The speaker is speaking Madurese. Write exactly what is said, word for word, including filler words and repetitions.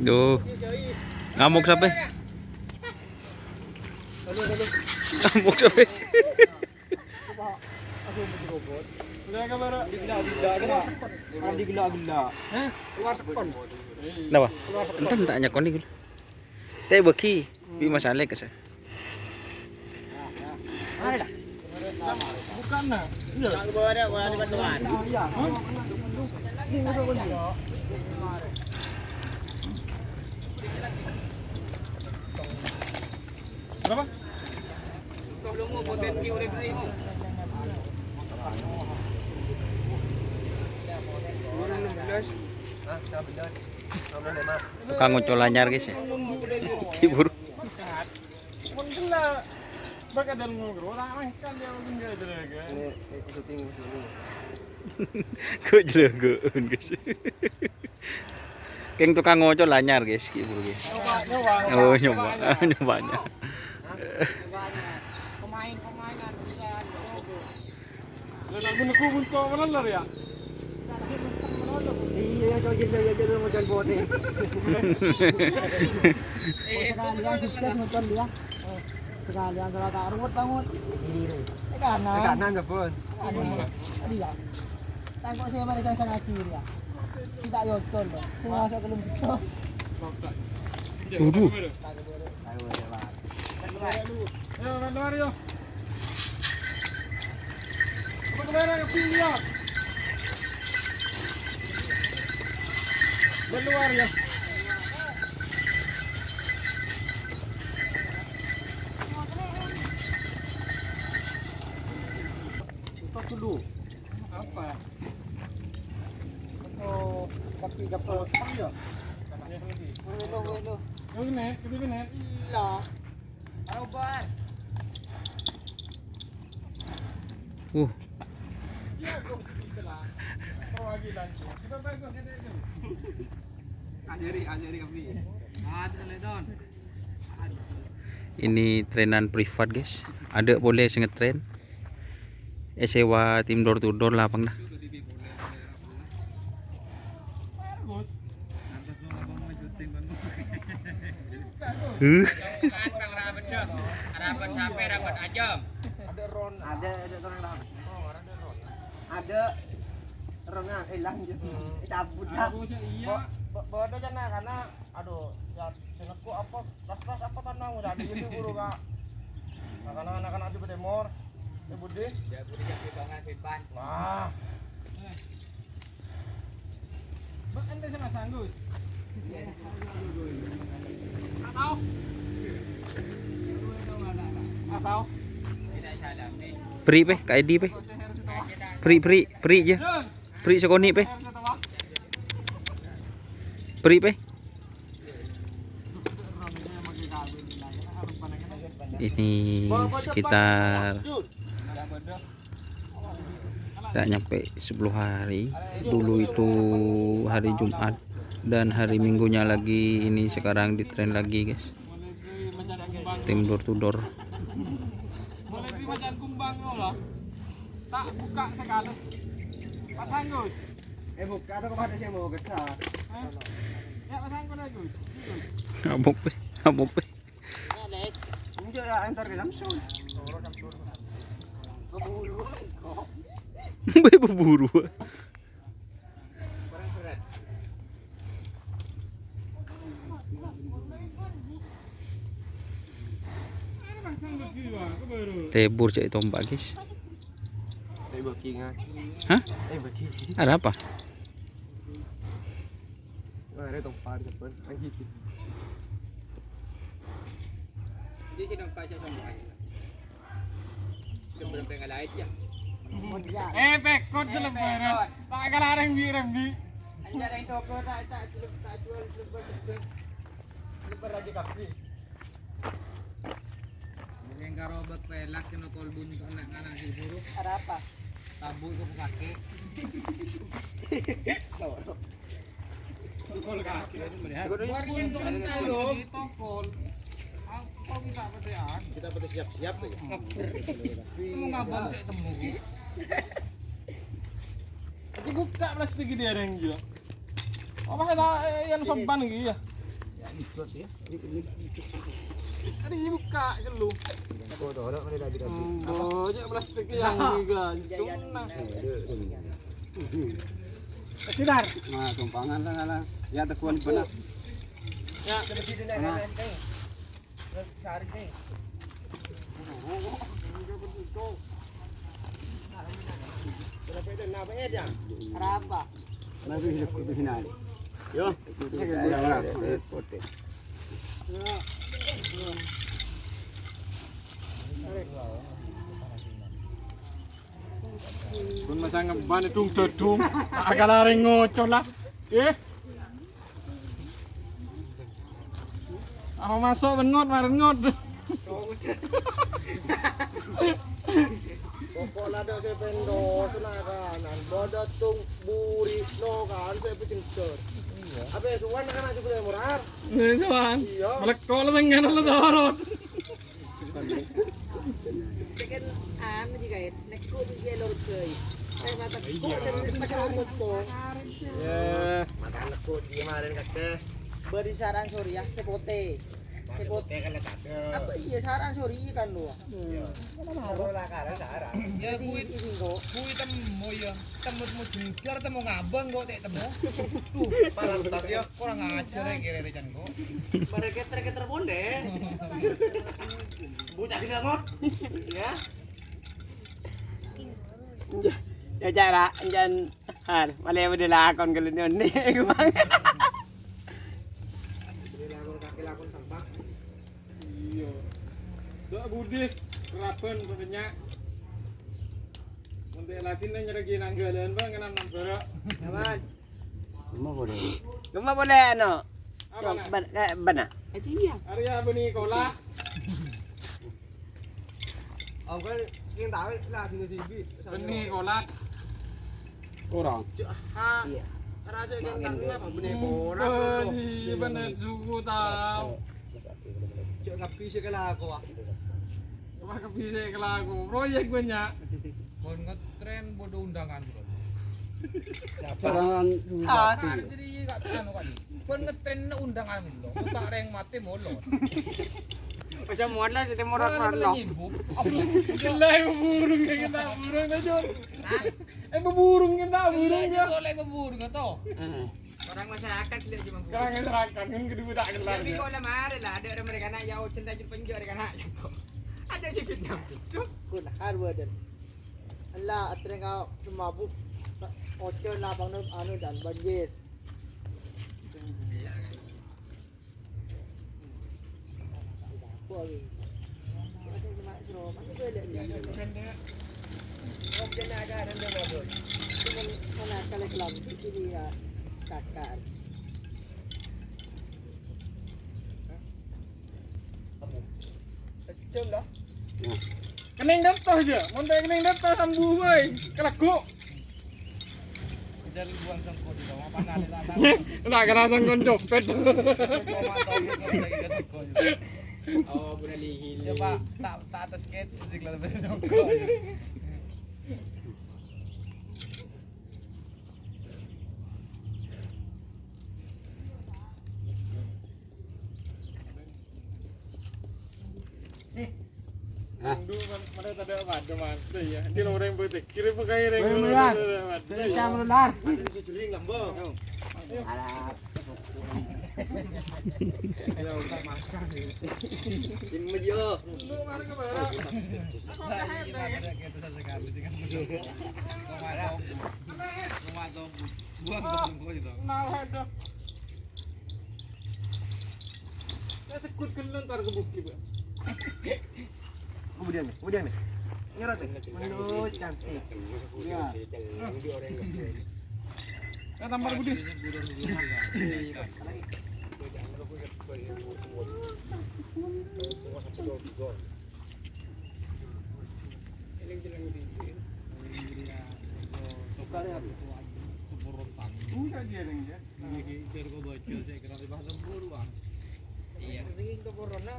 Duh. Ngamuk sape? Ngamuk sape? Napa? Enten tak nyakoni gue. Teh bagi. Bi masalah ke saya. Bukan, nah. Berapa? Tukang ocol anyar, guys, ya. Hibur. Ini, ini syuting di sini. Kok jelegoan, guys? Keng tukang ocol anyar, guys, hibur, guys. Nyoba, nyoba. Oh, nyoba. Nyoba, nyoba. Pemain-pemain anu bisa. Lah, tak guna ku buntu apa lho, ya? Iya, ya, coba kita ya, kita mau jalan bote. Sekalian sukses nonton dia. Sekalian salah tak ruwet bangun. Iya, iya. Kanan. Kanan, Jabon. Kanan. Tadi ya. Tangkok saya mari saya sangat kiri ya. Kita yotol loh. Semua masuk ke lembut. Waduh. Ayo, keluar, yo. Apa kemana ke sini, yo? Keluar, yo. Tutup dulu. Apa? Oh, taksi gapo? Iya. Welo, welo. Yo, ini, ini, ini. Iya. Ayo, Bar. Uh. Iya, kok bisa lah. Perwakilan. Kita baik kok, kita itu. Ajari, ajari kami. Nah, itu, Don. Ini trenan privat, guys. Ada boleh sing ngetren. Eh, sewa tim door to door lapang dah. Huh? Ada ron. Ada, ada orang ron. Ada ron. Ada ron, ah, hilang gitu. Hmm. Cabut lah. Aku aja iya. Bo-, bo-, bodoh, Cana, karena, aduh, ya, sing nekuk apa, ras-ras apa tanah, udah ada gitu, buru, Kak. Nah, karena anak-anak juga demor. Ya, Budi. Ya, Budi, jadi tongan, simpan. Nah. Mbak, ente sama Sanggus? Atau? Atau? Pri, pe, K D, pe. Pri, pri, pri, ya. Pri, sekoni, pe. Pri, pe. Ini sekitar tak nyampe sepuluh hari. Dulu itu hari Jumat dan hari Minggunya lagi, ini sekarang di tren lagi, guys. Tim door to door. Mulai beli macan kumbang ngolah. Tak buka sekali. Pas Anggus. Eh, buka atau kemana sih mau getar? Hah? Ya, Mas Angkon, Gus. Gus. Abok, pe. Abok, pe. Enggak ya, antar ke Samsul. Buru. Be buru. Lebur cek tombak, guys. Saya booking, ah. Hah? Saya booking. Ada apa? Wah, ada tompar, cepet. Anjing. Di sini, Pak, saya sombong aja. Sudah berapa yang lain, ya? Eh, pekot selebaran. Tak kalah orang bi, orang bi. Aja ada yang toko, tak, tak, tak jual selebar, selebar. Selebar aja, kafe. Yang karo bak pelak, kena kolbun, anak, anak, si buruk. Ada apa? Tabu itu sakit. Tokol kaki. Warga yang tokol. Aku bisa petean. Kita pati siap-siap tuh ya. Mau ngabang kayak temu. Dibuka plastik dia yang gila. Apa ta', eh, yang sopan iki ya? Ya, ikut ya. Ini, ini. Tadi buka dulu. Kok dorong ini lagi tadi? Hmm, banyak plastiknya yang ini gantung nah. Aduh, aduh. Sekitar. Nah, tumpangan lah, lah. Ya, teguhan benar. Ya. Nah. Kenapa? Yo. Pun masa ngeban dung dadung, tak kalareng ngocol lah. Eh. Apa masuk, ben ngot, maren ngot. Pokokna dha' sè pèndho, senakanan. Bâdâ tung buri, no kan, sè pecengker. Apa sowan kan aja boleh murah? Eh, sowan. Iya. Melekol sing ngono lho, torot. Tekan anu juga ya, nekuk di jalur ke. Saya mata kok dan macam apa? Ya. Makan nekuk di kemarin kakek. Beri saran Surya, sepote. Sepote kan ada. Apa iya saran Surya kan lu? Iya. Kenapa? Kalau lah, kalau saran. Ya, Jadi, kuwi, ini kok. Kuwi temu ya. Temu-temu jenggar, temu ngabang kok, tek temu. Tuh, parah tas ya. Kurang ajar ya, kira-kira can kok. Mereka keter-keter pon deh. Bocah gede ngot. Ya. Ya, cara, jan, har, malah udah lakon kalau nyonde, gimana? Jadi lakon kaki lakon sampah. Iya. Dok Budi, keraben, banyak. Untuk ladin nyeregi nanggalan, Bang, kenam nang barak. Aman. Kemma boleh? Kemma boleh, anu? Apa, nak? Ban-, eh, bana? Aja iya. Arya Beni Kola. Aku kan sing tahu lah, dino dibi. Beni Kola. Kurang. Cek, ha. Iya. Rasa kan karena apa? Beni Kola. Beni, bener juga tahu. Cek, tapi sih kalau aku, ah. Wah, kebisik kelaku. Proyek banyak. Pon ngetren bodoh undangan, Bro. Laporan. Ah, jadi gak anu kali. Pon ngetren undangan, Bro. Kok tak reng mati molo. Bisa muat lah, jadi murah-murah, no. Jelas burung kayak kita burung aja. Hah? Eh, burung kita burung ya. Boleh burung atau? Heeh. Orang masyarakat lihat cuma burung. Orang masyarakat kan kedua tak kenal. Tapi ya. Kok lemari lah, ada orang mereka nak jauh cinta jur penjara kan nak. Ada si bintang. Kun harwa dan. Allah, atreng kau semabuk. Ojo lapang anu dan banjir. Kenning depto aja, mon ta' kenning depto sambu wae, keleguk. Kejar buang sangko di bawah, apa nale tak tahu. Nak kena sangkon copet. Koma tahu, koma lagi ke sangko. Oh, boleh lihil. Ya, Pak, tak, tak atas skate, musik lah, sangko. Hah? Ndu, man-, mana tadâ' padâ, Mas. Tuh, ya. Ini lo orang putih. Kiri bukan kiri. Weh, melar. Waduh, ya. Kencang melar. Ada di sejering, Lambo. Alah. Ya, usah makan. Ini, yo. Lu mari ke barat. Aku nggak hebat. Kita sekali sih kan. Rumah tunggu. Rumah tunggu. Buang tunggu itu. Nah, aduh. Nek sekut kenen tar kebuki, Pak. Kemudian, kemudian nih. Nyerot nih. Menurut cantik. Ya. Nah, tampar Budi. Bukan ya. Bukan dia, Neng, ya. Iki jar kok bocor, saya kira di pasar buru, Bang. Iya. Ring ke corona.